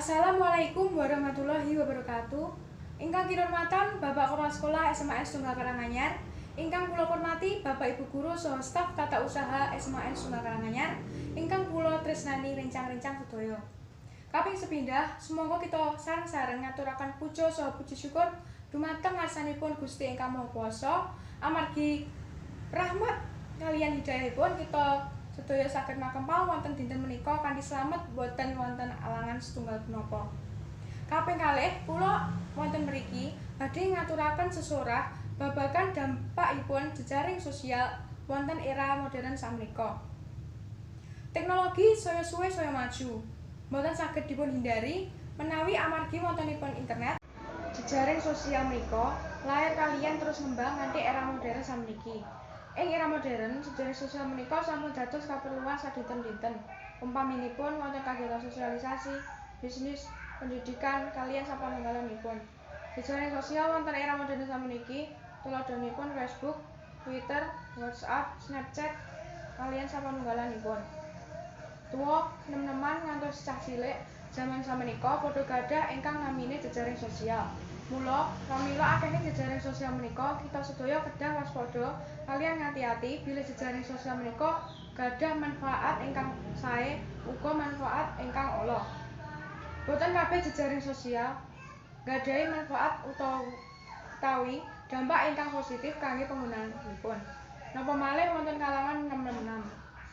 Assalamualaikum warahmatullahi wabarakatuh. Ingkang kinurmatan Bapak Kepala Sekolah SMAN Setunggal Karanganyar, ingkang kula hormati Bapak Ibu guru saha staf tata usaha SMAN Setunggal Karanganyar, ingkang kula tresnani rencang-rencang sedaya. Kaping sepindah, sumangga kita sareng-sareng ngaturaken puja saha puji syukur dumateng ngarsanipun Gusti ingkang Maha Kuwasa amargi rahmat kaliyan hidayahipun kita sedaya saged makempal wonten dinten menika kanthi slamet boten wonten alangan setunggal punapa. Kaping kalih, kula wonten mriki badhe ngaturaken sesorah babagan dampakipun jejaring sosial wonten era modern sakmenika. Teknologi saya suwe saya maju. Mboten saged dipun hindari menawi amargi wontenipun internet, jejaring sosial menika lair kaliyan terus ngembang nganti era modern sakmeniki. Ing era modern, jejaring sosial menika sampun dados kaperluan sadinten-dinten. Umpaminipun wonten kagiatan sosialisasi, bisnis, pendidikan, kaliyan sapanunggalanipun. Jejaring sosial wonten era modern sakmeniki tuladhanipun Facebook, Twitter, WhatsApp, Snapchat, kaliyan sapanunggalanipun. Tuwa, nem-neman ngantos cah cilik jaman samenika padha gadah ingkang namine jejaring sosial. Mula, pramila akehing jejaring sosial menika kita sedaya kedah waspada kaliyan ngati-ati bilih jejaring sosial menika gadah manfaat ingkang sae uga manfaat ingkang ala. Boten kabeh jejaring sosial nggadahi manfaat utawi dampak ingkang positif kangge penggunanipun. Napa malih wonten kalangan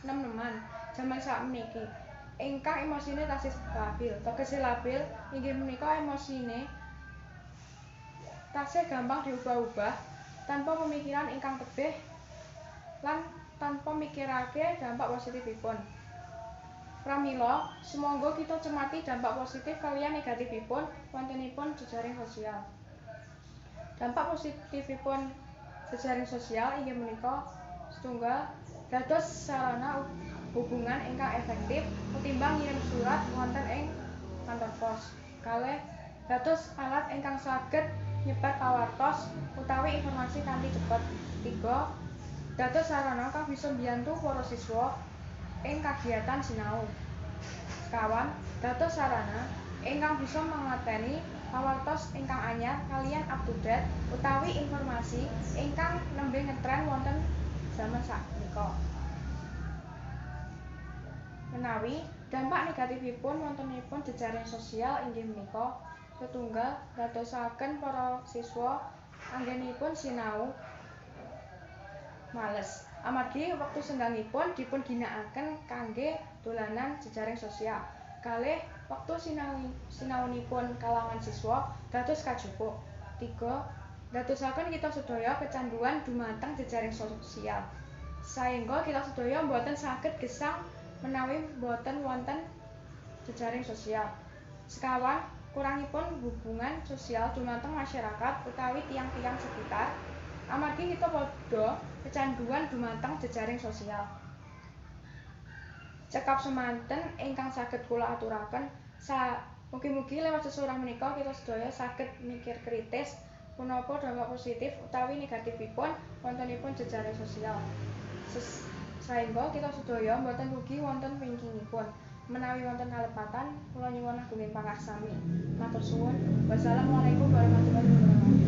nem-neman jaman sakmeniki ingkang emosine tasih labil. Tegese labil inggih menika emosine tasih gampang diubah-ubah tanpa pemikiran ingkang tebih lan tanpa mikirake dampak positifipun. Pramila, sumangga kita cermati dampak positif kaliyan negatifipun wontenipun jejaring sosial. Dampak positifipun jejaring sosial inggih menika setunggal dados sarana hubungan ingkang efektif ketimbang ngirim surat wonten ing kantor pos. Kalih, dados alat ingkang saged nyebar pawartos utawi informasi kanthi cepet. Tiga, dados sarana kang bisa mbiyantu para siswa ing kagiatan sinau. Sekawan, dados sarana ingkang bisa mangerteni pawartos ingkang anyar kaliyan up to date utawi informasi ingkang nembe ngetren wonten jaman sakmenika. Menawi dampak negatifipun wontenipun jejaring sosial inggih menika setunggal dadosaken para siswa anggenipun sinau males amargi wektu senggangipun dipun ginakaken kangge dolanan jejaring sosial. Kalih, wektu sinaunipun kalangan siswa dados kajupuk. Tiga, dadosaken kita sedaya kecanduan dumateng jejaring sosial. Saengga kita sedaya boten saged gesang menawi boten wonten jejaring sosial. Sekawan, kurangipun hubungan sosial dumateng masyarakat utawi tiyang-tiyang sekitar amargi kita padha kecanduan dumateng jejaring sosial. Cekap semanten ingkang saged kula aturaken. Mugi-mugi lewat sesorah menika kita sedaya saged mikir kritis punapa dampak positif utawi negatifipun wontenipun jejaring sosial. Saengga kita sedaya boten rugi wonten wingkingipun. Menawi wonten kalepatan, kula nyuwun agunging pangaksami. Matur suwun. Wassalamualaikum warahmatullahi wabarakatuh.